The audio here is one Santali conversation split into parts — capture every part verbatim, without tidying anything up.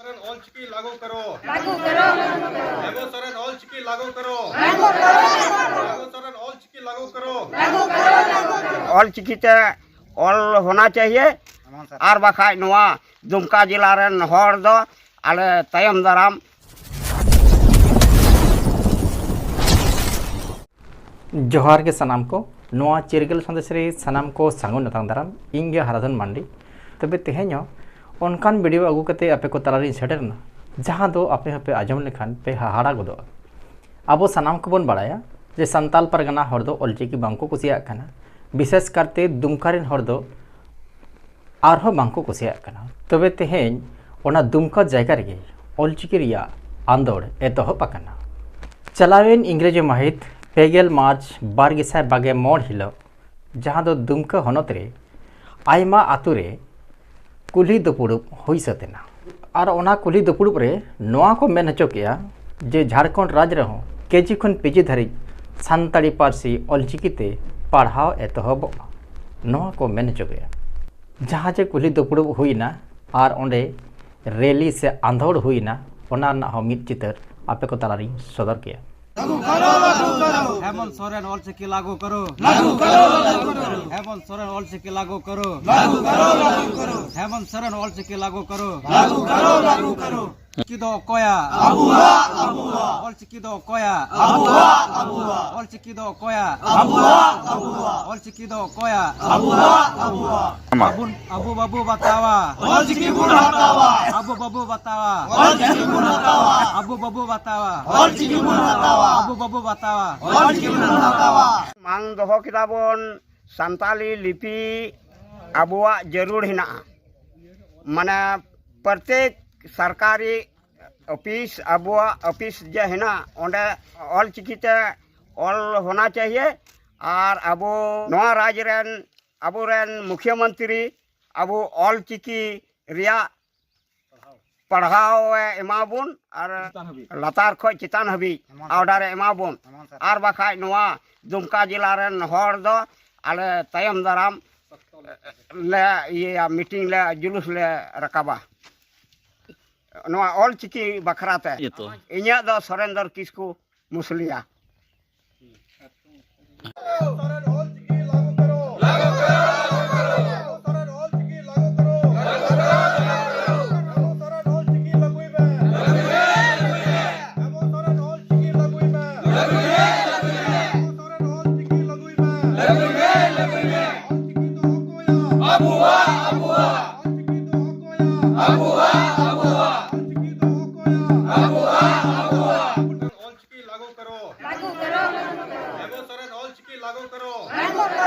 ᱥᱚᱨᱮᱱ ᱚᱞᱪᱤᱠᱤ ᱞᱟᱹᱜᱩ ᱠᱚᱨᱚ᱾ ᱞᱟᱹᱜᱩ ᱠᱚᱨᱚ, ᱞᱟᱹᱜᱩ ᱠᱚᱨᱚ᱾ ᱦᱮᱢᱚᱱᱛ ᱥᱚᱨᱮᱱ ᱚᱞᱪᱤᱠᱤ ᱞᱟᱹᱜᱩ ᱠᱚᱨᱚ᱾ ᱞᱟᱹᱜᱩ ᱠᱚᱨᱚ, ᱞᱟᱹᱜᱩ ᱠᱚᱨᱚ᱾ ᱦᱮᱢᱚᱱᱛ ᱥᱚᱨᱮᱱ ᱚᱞᱪᱤᱠᱤ ᱞᱟᱹᱜᱩ ᱠᱚᱨᱚ᱾ ᱞᱟᱹᱜᱩ ᱠᱚᱨᱚ, ᱞᱟᱹᱜᱩ ᱠᱚᱨᱚ᱾ ᱚᱞᱪᱤᱠᱤ ᱛᱮ ᱚᱞ ᱦᱳᱱᱟ ᱪᱟᱦᱤᱭᱮ, ᱟᱨ ᱵᱟᱠᱷᱟᱡ ᱱᱚᱣᱟ ᱫᱩᱢᱠᱟ ᱡᱮᱞᱟ ᱨᱮᱱ ᱦᱚᱲ ᱫᱚ ᱟᱞᱮ ᱛᱟᱭᱚᱢ ᱫᱟᱨᱟᱢ᱾ ᱡᱚᱦᱟᱨ ᱜᱮ ᱥᱟᱱᱟᱢ ᱠᱚ, ᱱᱚᱣᱟ ᱪᱤᱨᱜᱟᱹᱞ ᱥᱟᱸᱫᱮᱥ ᱨᱮ ᱥᱟᱱᱟᱢ ᱠᱚ ᱥᱟᱹᱜᱩᱱ ᱟᱛᱟᱝ ᱫᱟᱨᱟᱢ᱾ ᱤᱧ ᱜᱮ ᱦᱟᱨᱟᱫᱷᱚᱱ ᱢᱟᱱᱰᱤ᱾ ᱛᱚᱵᱮ ᱛᱮᱦᱮᱧ ᱦᱚᱸ ᱚᱱᱠᱟᱱ ᱵᱷᱤᱰᱤᱭᱳ ᱟᱹᱜᱩ ᱠᱟᱛᱮ ᱟᱯᱮ ᱠᱚ ᱛᱟᱞᱟᱨᱤᱧ ᱥᱮᱴᱮᱨ ᱮᱱᱟ, ᱡᱟᱦᱟᱸ ᱫᱚ ᱟᱯᱮ ᱦᱚᱸᱯᱮ ᱟᱸᱡᱚᱢ ᱞᱮᱠᱷᱟᱱ ᱯᱮ ᱦᱟᱦᱟᱲᱟ ᱜᱚᱫᱚᱜᱼᱟ᱾ ᱟᱵᱚ ᱥᱟᱱᱟᱢ ᱠᱚᱵᱚᱱ ᱵᱟᱲᱟᱭᱟ ᱡᱮ ᱥᱟᱱᱛᱟᱞ ᱯᱟᱨᱜᱟᱱᱟ ᱦᱚᱲ ᱫᱚ ᱚᱞᱪᱤᱠᱤ ᱵᱟᱝᱠᱚ ᱠᱩᱥᱤᱭᱟᱜ ᱠᱟᱱᱟ, ᱵᱤᱥᱮᱥ ᱠᱟᱨᱛᱮ ᱫᱩᱢᱠᱟ ᱨᱮᱱ ᱦᱚᱲ ᱫᱚ ᱟᱨᱦᱚᱸ ᱵᱟᱝᱠᱚ ᱠᱩᱥᱤᱭᱟᱜ ᱠᱟᱱᱟ᱾ ᱛᱚᱵᱮ ᱛᱮᱦᱮᱧ ᱚᱱᱟ ᱫᱩᱢᱠᱟ ᱡᱟᱭᱜᱟ ᱨᱮᱜᱮ ᱚᱞᱪᱤᱠᱤ ᱨᱮᱭᱟᱜ ᱟᱸᱫᱳᱲ ᱮᱛᱚᱦᱚᱵ ᱟᱠᱟᱱᱟ᱾ ᱪᱟᱞᱟᱣᱮᱱ ᱤᱝᱨᱮᱡᱤ ᱢᱟᱹᱦᱤᱛ ᱯᱮ ᱜᱮᱞ ᱢᱟᱨᱪ ᱵᱟᱨ ᱜᱮᱥᱟᱭ ᱵᱟᱜᱮ ᱢᱚᱬ ᱦᱤᱞᱳᱜ, ᱡᱟᱦᱟᱸ ᱫᱚ ᱫᱩᱢᱠᱟ ᱦᱚᱱᱚᱛ ᱨᱮ ᱟᱭᱢᱟ ᱟᱛᱳ ᱨᱮ ᱠᱩᱞᱦᱤ ᱫᱩᱯᱩᱲᱩᱵ ᱦᱩᱭ ᱥᱟᱹᱛ ᱮᱱᱟ᱾ ᱟᱨ ᱚᱱᱟ ᱠᱩᱞᱦᱤ ᱫᱩᱯᱩᱲᱩᱵ ᱨᱮ ᱱᱚᱣᱟ ᱠᱚ ᱢᱮᱱ ᱦᱚᱪᱚ ᱠᱮᱜᱼᱟ ᱡᱮ ᱡᱷᱟᱲᱠᱷᱚᱸᱰ ᱨᱟᱡᱽ ᱨᱮᱦᱚᱸ ᱠᱮᱡᱤ ᱠᱷᱚᱱ ᱯᱤᱡᱤ ᱫᱷᱟᱹᱨᱤᱡ ᱥᱟᱱᱛᱟᱲᱤ ᱯᱟᱹᱨᱥᱤ ᱚᱞᱪᱤᱠᱤ ᱛᱮ ᱯᱟᱲᱦᱟᱣ ᱮᱛᱚᱦᱚᱵᱚᱜ ᱢᱟ, ᱱᱚᱣᱟ ᱠᱚ ᱢᱮᱱ ᱦᱚᱪᱚ ᱠᱮᱜᱼᱟ᱾ ᱡᱟᱦᱟᱸ ᱡᱮ ᱠᱩᱞᱦᱤ ᱫᱩᱯᱩᱲᱩᱵ ᱦᱩᱭᱱᱟ ᱟᱨ ᱚᱸᱰᱮ ᱨᱮᱞᱤ ᱥᱮ ᱟᱸᱫᱳᱲ ᱦᱩᱭᱱᱟ, ᱚᱱᱟ ᱨᱮᱱᱟᱜ ᱦᱚᱸ ᱢᱤᱫ ᱪᱤᱛᱟᱹᱨ ᱟᱯᱮ ᱠᱚ ᱛᱟᱞᱟᱨᱤᱧ ᱥᱚᱫᱚᱨ ᱠᱮᱜᱼᱟ᱾ ᱦᱮᱢᱚᱱᱛ ᱥᱚᱨᱮᱱ ᱚᱞᱪᱤᱠᱤ ᱞᱟᱹᱜᱩ ᱠᱚᱨᱚ᱾ ᱞᱟᱹᱜᱩ ᱠᱚᱨᱚ, ᱞᱟᱹᱜᱩ ᱠᱚᱨᱚ᱾ ᱦᱮᱢᱚᱱᱛ ᱥᱚᱨᱮᱱ ᱚᱞᱪᱤᱠᱤ ᱞᱟᱹᱜᱩ ᱠᱚᱨᱚ᱾ ᱞᱟᱹᱜᱩ ᱠᱚᱨᱚ, ᱞᱟᱹᱜᱩ ᱠᱚᱨᱚ᱾ ᱦᱮᱢᱚᱱᱛ ᱥᱚᱨᱮᱱ ᱚᱞᱪᱤᱠᱤ ᱞᱟᱹᱜᱩ ᱠᱚᱨᱚ᱾ ᱞᱟᱹᱜᱩ ᱠᱚᱨᱚ, ᱞᱟᱹᱜᱩ ᱠᱚᱨᱚ᱾ ᱚᱞᱪᱤᱠᱤ ᱫᱚ ᱚᱠᱚᱭᱟᱜ? ᱟᱵᱚᱣᱟᱜ, ᱟᱵᱚᱣᱟᱜ᱾ ᱚᱞᱪᱤᱠᱤ ᱫᱚ ᱚᱠᱚᱭᱟᱜ? ᱟᱵᱚᱣᱟᱜ, ᱟᱵᱚᱣᱟᱜ᱾ ᱚᱞᱪᱤᱠᱤ ᱫᱚ ᱚᱠᱚᱭᱟᱜ? ᱟᱵᱚᱣᱟᱜ, ᱟᱵᱚᱣᱟᱜ᱾ ᱚᱞᱪᱤᱠᱤ ᱫᱚ ᱚᱠᱚᱭᱟᱜ? ᱟᱵᱚᱣᱟᱜ, ᱟᱵᱚᱣᱟᱜ᱾ ᱟᱵᱚ, ᱟᱵᱚ ᱵᱟᱵᱚ ᱵᱟᱛᱟᱣᱟ᱾ ᱚᱞᱪᱤᱠᱤ ᱵᱚᱱ ᱦᱟᱛᱟᱣᱟ᱾ ᱟᱵᱚ ᱵᱟᱵᱚ ᱵᱟᱛᱟᱣᱟ᱾ ᱚᱞᱪᱤᱠᱤ ᱵᱚᱱ ᱦᱟᱛᱟᱣᱟ᱾ ᱟᱵᱚ ᱵᱟᱵᱚ ᱵᱟᱛᱟᱣᱟ᱾ ᱚᱞᱪᱤᱠᱤ ᱵᱚᱱ ᱦᱟᱛᱟᱣᱟ᱾ ᱟᱵᱚ ᱵᱟᱵᱚ ᱵᱟᱛᱟᱣᱟ᱾ ᱚᱞᱪᱤᱠᱤ ᱵᱚᱱ ᱦᱟᱛᱟᱣᱟ᱾ ᱢᱟᱝ ᱫᱚᱦᱚ ᱠᱮᱫᱟ ᱵᱚᱱ, ᱥᱟᱱᱛᱟᱞᱤ ᱞᱤᱯᱤ ᱟᱵᱚᱣᱟᱜ ᱡᱟᱹᱨᱩᱲ ᱦᱮᱱᱟᱜᱼᱟ᱾ ᱢᱟᱱᱮ ᱯᱨᱚᱛᱮᱠ ᱥᱚᱨᱠᱟᱨᱤ ᱚᱯᱷᱤᱥ, ᱟᱵᱚᱣᱟᱜ ᱚᱯᱷᱤᱥ ᱡᱮ ᱦᱮᱱᱟᱜ, ᱚᱸᱰᱮ ᱚᱞᱪᱤᱠᱤ ᱛᱮ ᱚᱞ ᱦᱳᱱᱟ ᱪᱟᱦᱤᱭᱮ᱾ ᱟᱨ ᱟᱵᱚ ᱱᱚᱣᱟ ᱨᱟᱡᱽ ᱨᱮᱱ ᱟᱵᱚᱨᱮᱱ ᱢᱩᱠᱷᱭᱟᱹ ᱢᱚᱱᱛᱨᱤ ᱟᱵᱚ ᱚᱞᱪᱤᱠᱤ ᱨᱮᱭᱟᱜ ᱯᱟᱲᱦᱟᱣ ᱮ ᱮᱢᱟ ᱵᱚᱱ ᱟᱨ ᱪᱮᱛᱟᱱ ᱦᱟᱹᱵᱤᱡ᱾ ᱞᱟᱛᱟᱨ ᱠᱷᱚᱱ ᱪᱮᱛᱟᱱ ᱦᱟᱹᱵᱤᱡ ᱮᱢᱟᱱ ᱚᱨᱰᱟᱨ ᱮ ᱮᱢᱟ ᱵᱚᱱ᱾ ᱮᱢᱟᱱ ᱥᱟᱨ᱾ ᱟᱨ ᱵᱟᱠᱷᱟᱡ ᱱᱚᱣᱟ ᱫᱩᱢᱠᱟ ᱡᱮᱞᱟ ᱨᱮᱱ ᱦᱚᱲ ᱫᱚ ᱟᱞᱮ ᱛᱟᱭᱚᱢ ᱫᱟᱨᱟᱢ ᱞᱮ ᱤᱭᱟᱹᱭᱟ, ᱢᱤᱴᱤᱝ ᱞᱮ, ᱡᱩᱞᱩᱥ ᱞᱮ ᱨᱟᱠᱟᱵᱟ᱾ ᱱᱚᱣᱟ ᱚᱞ ᱪᱤᱠᱤ ᱵᱟᱠᱷᱨᱟ ᱛᱮ᱾ ᱤᱧᱟᱹᱜ ᱫᱚ ᱥᱚᱨᱮᱱᱫᱚᱨ ᱠᱤᱥᱠᱩ ᱢᱩᱥᱞᱤᱭᱟ᱾ ᱚᱞᱪᱤᱠᱤ ᱞᱟᱹᱜᱩ ᱠᱟᱨᱚ᱾ ᱞᱟᱹᱜᱩ ᱠᱟᱨᱚ, ᱞᱟᱹᱜᱩ ᱠᱟᱨᱚ᱾ ᱦᱮᱢᱚ ᱥᱚᱨᱮᱱ ᱚᱞᱪᱤᱠᱤ ᱞᱟᱹᱜᱩ ᱠᱟᱨᱚ᱾ ᱞᱟᱹᱜᱩ ᱠᱟᱨᱚ, ᱞᱟᱹᱜᱩ ᱠᱟᱨᱚ᱾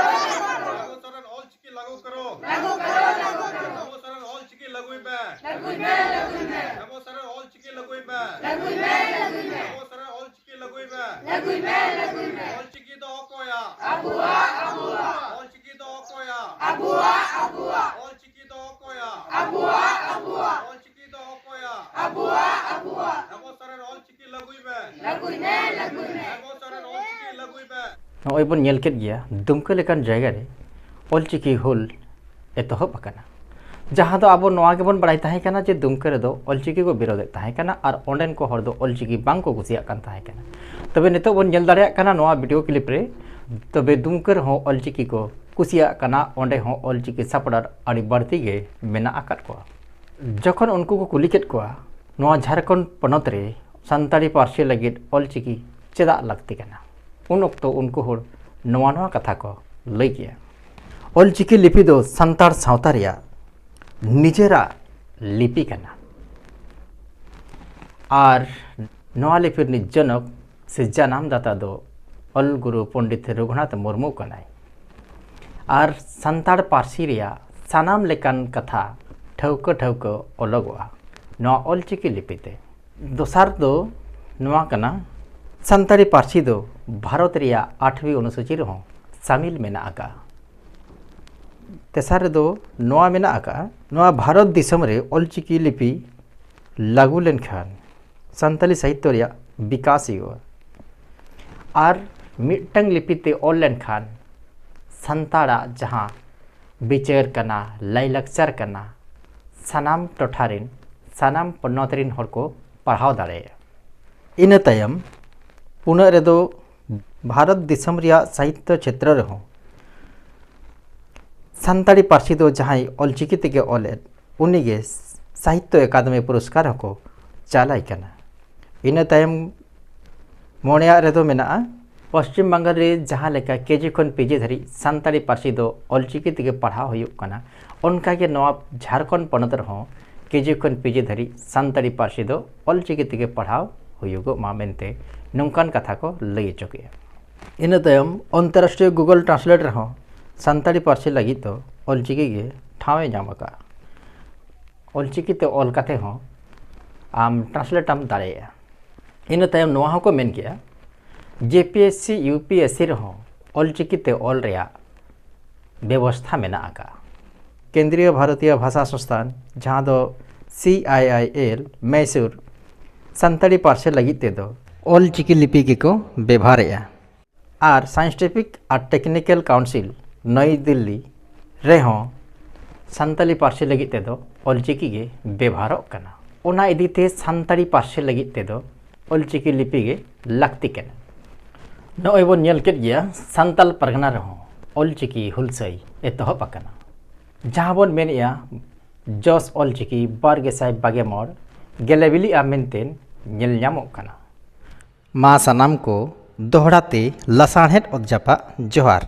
ᱦᱮᱢᱚ ᱥᱚᱨᱮᱱ ᱚᱞᱪᱤᱠᱤ ᱞᱟᱹᱜᱩ ᱠᱟᱨᱚ᱾ ᱞᱟᱹᱜᱩ ᱠᱟᱨᱚ, ᱞᱟᱹᱜᱩ ᱠᱟᱨᱚ᱾ ᱦᱮᱢᱚ ᱥᱚᱨᱮᱱ ᱚᱞᱪᱤᱠᱤ ᱞᱟᱹᱜᱩᱭ ᱢᱮ᱾ ᱞᱟᱹᱜᱩᱭ ᱢᱮ, ᱞᱟᱹᱜᱩᱭ ᱢᱮ᱾ ᱦᱮᱢᱚ ᱥᱚᱨᱮᱱ ᱚᱞᱪᱤᱠᱤ ᱞᱟᱹᱜᱩᱭ ᱢᱮ᱾ ᱞᱟᱹᱜᱩᱭ ᱢᱮ, ᱞᱟᱹᱜᱩᱭ ᱢᱮ᱾ ᱦᱮᱢᱚ ᱥᱚᱨᱮᱱ ᱚᱞᱪᱤᱠᱤ ᱞᱟᱹᱜᱩᱭ ᱢᱮ᱾ ᱞᱟᱹᱜᱩᱭ ᱢᱮ, ᱞᱟᱹᱜᱩᱭ ᱢᱮ᱾ ᱚᱞᱪᱤᱠᱤ ᱫᱚ ᱚᱠᱚᱭᱟᱜ? ᱟᱵᱚᱣᱟᱜ, ᱟᱵᱚᱣᱟᱜ᱾ ᱚᱞᱪᱤᱠᱤ ᱫᱚ ᱚᱠᱚᱭᱟᱜ? ᱟᱵᱚᱣᱟᱜ, ᱟᱵᱚᱣᱟᱜ᱾ ᱚᱞᱪᱤᱠᱤ ᱫᱚ ᱚᱠᱚᱭᱟᱜ? ᱟᱵᱚᱣᱟᱜ, ᱟᱵᱚᱣᱟᱜ᱾ ᱚᱞᱪᱤᱠᱤ ᱫᱚ ᱚᱠᱚᱭᱟᱜ? ᱟᱵᱚᱣᱟᱜ, ᱟᱵᱚᱣᱟᱜ᱾ ᱦᱮᱢᱚ ᱥᱚᱨᱮᱱ ᱚᱞᱪᱤᱠᱤ ᱞᱟᱹᱜᱩᱭ ᱢᱮ᱾ ᱞᱟᱹᱜᱩᱭ ᱢᱮ, ᱞᱟᱹᱜᱩᱭ ᱢᱮ᱾ ᱦᱮᱢᱚ ᱥᱚᱨᱮᱱ ᱚᱞᱪᱤᱠᱤ ᱞᱟᱹᱜᱩᱭ ᱢᱮ᱾ ᱱᱚᱜᱼᱚᱭ ᱵᱚᱱ ᱧᱮᱞ ᱠᱮᱫ ᱜᱮᱭᱟ, ᱫᱩᱢᱠᱟᱹ ᱞᱮᱠᱟᱱ ᱡᱟᱭᱜᱟ ᱨᱮ ᱚᱞᱪᱤᱠᱤ ᱦᱩᱞ ᱮᱛᱚᱦᱚᱵ ᱟᱠᱟᱱᱟ, ᱡᱟᱦᱟᱸ ᱫᱚ ᱟᱵᱚ ᱱᱚᱣᱟ ᱜᱮᱵᱚᱱ ᱵᱟᱲᱟᱭ ᱛᱟᱦᱮᱸ ᱠᱟᱱᱟ ᱡᱮ ᱫᱩᱢᱠᱟᱹ ᱨᱮᱫᱚ ᱚᱞᱪᱤᱠᱤ ᱠᱚ ᱵᱤᱨᱳᱫᱮᱫ ᱛᱟᱦᱮᱸ ᱠᱟᱱᱟ ᱟᱨ ᱚᱸᱰᱮᱱ ᱠᱚ ᱦᱚᱲ ᱫᱚ ᱚᱞᱪᱤᱠᱤ ᱵᱟᱝ ᱠᱚ ᱠᱩᱥᱤᱭᱟᱜ ᱠᱟᱱ ᱛᱟᱦᱮᱸ ᱠᱟᱱᱟ᱾ ᱛᱚᱵᱮ ᱱᱤᱛᱚᱜ ᱵᱚᱱ ᱧᱮᱞ ᱫᱟᱲᱮᱭᱟᱜ ᱠᱟᱱᱟ ᱱᱚᱣᱟ ᱵᱷᱤᱰᱤᱭᱳ ᱠᱞᱤᱯ ᱨᱮ, ᱛᱚᱵᱮ ᱫᱩᱢᱠᱟᱹ ᱨᱮᱦᱚᱸ ᱚᱞᱪᱤᱠᱤ ᱠᱚ ᱠᱩᱥᱤᱭᱟᱜ ᱠᱟᱱᱟ, ᱚᱸᱰᱮ ᱦᱚᱸ ᱚᱞᱪᱤᱠᱤ ᱥᱟᱯᱲᱟᱣ ᱟᱹᱰᱤ ᱵᱟᱹᱲᱛᱤ ᱜᱮ ᱢᱮᱱᱟᱜ ᱟᱠᱟᱫ ᱠᱚᱣᱟ᱾ ᱡᱚᱠᱷᱚᱱ ᱩᱱᱠᱩ ᱠᱚ ᱠᱩᱞᱤ ᱠᱮᱫ ᱠᱚᱣᱟ, ᱱᱚᱣᱟ ᱡᱷᱟᱲᱠᱷᱚᱸᱰ ᱯᱚᱱᱚᱛ ᱨᱮ ᱥᱟᱱᱛᱟᱲᱤ ᱯᱟᱹᱨᱥᱤ ᱞᱟᱹᱜᱤᱫ ᱚᱞᱪᱤᱠᱤ ᱪᱮᱫᱟᱜ ᱞᱟᱹᱠᱛᱤ ᱠᱟᱱᱟ, ᱩᱱ ᱚᱠᱛᱚ ᱩᱱᱠᱩ ᱦᱚᱲ ᱱᱚᱣᱟ ᱱᱚᱣᱟ ᱠᱟᱛᱷᱟ ᱠᱚ ᱞᱟᱹᱭ ᱠᱮᱜᱼᱟ᱾ ᱚᱞᱪᱤᱠᱤ ᱞᱤᱯᱤ ᱫᱚ ᱥᱟᱱᱛᱟᱲ ᱥᱟᱶᱛᱟ ᱨᱮᱭᱟᱜ ᱱᱤᱡᱮᱨᱟᱜ ᱞᱤᱯᱤ ᱠᱟᱱᱟ ᱟᱨ ᱱᱚᱣᱟ ᱞᱤᱯᱤ ᱨᱤᱱᱤᱡ ᱡᱚᱱᱚᱠ ᱥᱮ ᱡᱟᱱᱟᱢ ᱫᱟᱛᱟ ᱫᱚ ᱚᱞ ᱜᱩᱨᱩ ᱯᱚᱱᱰᱤᱛ ᱨᱚᱜᱷᱩᱱᱟᱛᱷ ᱢᱩᱨᱢᱩ ᱠᱟᱱᱟᱭ᱾ ᱟᱨ ᱥᱟᱱᱛᱟᱲ ᱯᱟᱹᱨᱥᱤ ᱨᱮᱭᱟᱜ ᱥᱟᱱᱟᱢ ᱞᱮᱠᱟᱱ ᱠᱟᱛᱷᱟ ᱴᱷᱟᱹᱣᱠᱟᱹ ᱴᱷᱟᱹᱣᱠᱟᱹ ᱚᱞᱚᱜᱚᱜᱼᱟ ᱱᱚᱣᱟ ᱚᱞᱪᱤᱠᱤ ᱞᱤᱯᱤ ᱛᱮ᱾ ᱫᱚᱥᱟᱨ ᱫᱚ ᱱᱚᱣᱟ ᱠᱟᱱᱟ, ᱥᱟᱱᱛᱟᱲᱤ ᱯᱟᱹᱨᱥᱤ ᱫᱚ ᱵᱷᱟᱨᱚᱛ ᱨᱮᱭᱟᱜ ᱟᱴᱷᱣᱤ ᱚᱱᱩᱥᱩᱪᱤ ᱨᱮᱦᱚᱸ ᱥᱟᱢᱤᱞ ᱢᱮᱱᱟᱜ ᱟᱠᱟᱫᱼᱟ᱾ ᱛᱮᱥᱟᱨ ᱨᱮᱫᱚ ᱱᱚᱣᱟ ᱢᱮᱱᱟᱜ ᱟᱠᱟᱫᱼᱟ, ᱱᱚᱣᱟ ᱵᱷᱟᱨᱚᱛ ᱫᱤᱥᱚᱢ ᱨᱮ ᱚᱞᱪᱤᱠᱤ ᱞᱤᱯᱤ ᱞᱟᱹᱜᱩ ᱞᱮᱱᱠᱷᱟᱱ ᱥᱟᱱᱛᱟᱲᱤ ᱥᱟᱦᱤᱛᱛᱚ ᱨᱮᱭᱟᱜ ᱵᱤᱠᱟᱥ ᱦᱩᱭᱩᱜᱼᱟ᱾ ᱟᱨ ᱢᱤᱫᱴᱟᱝ ᱞᱤᱯᱤ ᱛᱮ ᱚᱞ ᱞᱮᱱᱠᱷᱟᱱ ᱥᱟᱱᱛᱟᱲᱟᱜ ᱡᱟᱦᱟᱸ ᱵᱤᱪᱟᱹᱨ ᱠᱟᱱᱟ, ᱞᱟᱭᱼᱞᱟᱠᱪᱟᱨ ᱠᱟᱱᱟ, ᱥᱟᱱᱟᱢ ᱴᱚᱴᱷᱟ ᱨᱮᱱ ᱥᱟᱱᱟᱢ ᱯᱚᱱᱚᱛ ᱨᱤᱱ ᱦᱚᱲ ᱠᱚ ᱯᱟᱲᱦᱟᱣ ᱫᱟᱲᱮᱭᱟᱜᱼᱟ᱾ ᱤᱱᱟᱹ ᱛᱟᱭᱚᱢ ᱯᱩᱱᱟᱹᱜ ᱨᱮᱫᱚ ᱵᱷᱟᱨᱚᱛ ᱫᱤᱥᱚᱢ ᱨᱮᱭᱟᱜ ᱥᱟᱦᱤᱛᱭᱚ ᱪᱷᱮᱛᱨᱚ ᱨᱮᱦᱚᱸ ᱥᱟᱱᱛᱟᱲᱤ ᱯᱟᱹᱨᱥᱤ ᱫᱚ ᱡᱟᱦᱟᱸᱭ ᱚᱞᱪᱤᱠᱤ ᱛᱮᱜᱮ ᱚᱞᱮᱫ, ᱩᱱᱤᱜᱮ ᱥᱟᱦᱤᱛᱭᱚ ᱮᱠᱟᱫᱮᱢᱤ ᱯᱩᱨᱚᱥᱠᱟᱨ ᱦᱚᱸᱠᱚ ᱪᱟᱞᱟᱭ ᱠᱟᱱᱟ᱾ ᱤᱱᱟᱹ ᱛᱟᱭᱚᱢ ᱢᱚᱬᱮᱭᱟᱜ ᱨᱮᱫᱚ ᱢᱮᱱᱟᱜᱼᱟ, ᱯᱚᱥᱪᱤᱢ ᱵᱟᱝᱜᱟᱞ ᱨᱮ ᱡᱟᱦᱟᱸ ᱞᱮᱠᱟ ᱠᱮᱡᱤ ᱠᱷᱚᱱ ᱯᱤᱡᱤ ᱫᱷᱟᱹᱨᱤᱡ ᱥᱟᱱᱛᱟᱲᱤ ᱯᱟᱹᱨᱥᱤ ᱫᱚ ᱚᱞᱪᱤᱠᱤ ᱛᱮᱜᱮ ᱯᱟᱲᱦᱟᱣ ᱦᱩᱭᱩᱜ ᱠᱟᱱᱟ, ᱚᱱᱠᱟᱜᱮ ᱱᱚᱣᱟ ᱡᱷᱟᱲᱠᱷᱚᱸᱰ ᱯᱚᱱᱚᱛ ᱨᱮᱦᱚᱸ ᱠᱮᱡᱤ ᱠᱷᱚᱱ ᱯᱤᱡᱤ ᱫᱷᱟᱹᱨᱤᱡ ᱥᱟᱱᱛᱟᱲᱤ ᱯᱟᱹᱨᱥᱤ ᱫᱚ ᱚᱞᱪᱤᱠᱤ ᱛᱮᱜᱮ ᱯᱟᱲᱦᱟᱣ ᱦᱩᱭᱩᱜᱚᱜ ᱢᱟ ᱢᱮᱱᱛᱮ ᱱᱚᱝᱠᱟᱱ ᱠᱟᱛᱷᱟ ᱠᱚ ᱞᱟᱹᱭ ᱦᱚᱪᱚ ᱠᱮᱜᱼᱟ᱾ ᱤᱱᱟᱹ ᱛᱟᱭᱚᱢ ᱚᱱᱛᱚᱨᱨᱟᱥᱴᱨᱤᱭᱚ Google Translate ᱨᱮᱦᱚᱸ ᱥᱟᱱᱛᱟᱲᱤ ᱯᱟᱹᱨᱥᱤ ᱞᱟᱹᱜᱤᱫ ᱫᱚ ᱚᱞᱪᱤᱠᱤ ᱜᱮ ᱴᱷᱟᱶ ᱮ ᱧᱟᱢ ᱟᱠᱟᱫᱼᱟ᱾ ᱚᱞᱪᱤᱠᱤ ᱛᱮ ᱚᱞ ᱠᱟᱛᱮ ᱦᱚᱸ ᱟᱢ translate ᱮᱢ ᱫᱟᱲᱮᱭᱟᱜᱼᱟ᱾ ᱤᱱᱟᱹ ᱛᱟᱭᱚᱢ ᱱᱚᱣᱟ ᱦᱚᱸᱠᱚ ᱢᱮᱱ ᱠᱮᱜᱼᱟ ᱡᱮ P S C U P S C ᱨᱮᱦᱚᱸ ᱚᱞᱪᱤᱠᱤ ᱛᱮ ᱚᱞ ᱨᱮᱭᱟᱜ ᱵᱮᱵᱚᱥᱛᱷᱟ ᱢᱮᱱᱟᱜ ᱟᱠᱟᱫᱼᱟ᱾ ᱠᱮᱱᱫᱨᱤᱭᱚ ᱵᱷᱟᱨᱚᱛᱤᱭᱚ ᱵᱷᱟᱥᱟ ᱥᱚᱝᱥᱛᱷᱟᱱ, ᱡᱟᱦᱟᱸ ᱫᱚ ᱥᱤ ᱟᱭ ᱟᱭ ᱮᱞ ᱢᱟᱭᱥᱳᱨ, ᱥᱟᱱᱛᱟᱲᱤ ᱯᱟᱹᱨᱥᱤ ᱞᱟᱹᱜᱤᱫ ᱛᱮᱫᱚ ᱚᱞᱪᱤᱠᱤ ᱞᱤᱯᱤ ᱜᱮᱠᱚ ᱵᱮᱵᱷᱟᱨᱮᱜᱼᱟ᱾ ᱟᱨ Scientific ᱟᱨ Technical Council ᱱᱚᱭ ᱫᱤᱞᱞᱤ ᱨᱮᱦᱚᱸ ᱥᱟᱱᱛᱟᱲᱤ ᱯᱟᱹᱨᱥᱤ ᱞᱟᱹᱜᱤᱫ ᱛᱮᱫᱚ ᱚᱞᱪᱤᱠᱤ ᱜᱮ ᱵᱮᱵᱷᱟᱨᱚᱜ ᱠᱟᱱᱟ᱾ ᱚᱱᱟ ᱤᱫᱤᱛᱮ ᱥᱟᱱᱛᱟᱲᱤ ᱯᱟᱹᱨᱥᱤ ᱞᱟᱹᱜᱤᱫ ᱛᱮᱫᱚ ᱚᱞᱪᱤᱠᱤ ᱞᱤᱯᱤ ᱜᱮ ᱞᱟᱹᱠᱛᱤ ᱠᱟᱱᱟ᱾ ᱱᱚᱜᱼᱚᱭ ᱵᱚᱱ ᱧᱮᱞ ᱠᱮᱫ ᱜᱮᱭᱟ, ᱥᱟᱱᱛᱟᱲ ᱯᱟᱨᱜᱟᱱᱟ ᱨᱮᱦᱚᱸ ᱚᱞᱪᱤᱠᱤ ᱦᱩᱞᱥᱟᱹᱭ ᱮᱛᱚᱦᱚᱵ ᱟᱠᱟᱱᱟ᱾ ᱡᱟᱦᱟᱸ ᱵᱚᱱ ᱢᱮᱱᱮᱜᱼᱟ, ᱡᱚᱥ ᱚᱞᱪᱤᱠᱤ ᱵᱟᱨ ᱜᱮᱥᱟᱭ ᱵᱟᱜᱮ ᱢᱚᱬ ᱜᱮᱞᱮ ᱵᱤᱞᱤᱜᱼᱟ ᱢᱮᱱᱛᱮ ᱧᱮᱞ ᱧᱟᱢᱚᱜ ᱠᱟᱱᱟ᱾ ᱢᱟ ᱥᱟᱱᱟᱢ ᱠᱚ ᱫᱚᱦᱲᱟ ᱛᱮ ᱞᱟᱥᱟᱬᱦᱮᱫ ᱚᱛ ᱡᱟᱯᱟᱜ ᱡᱚᱦᱟᱨ᱾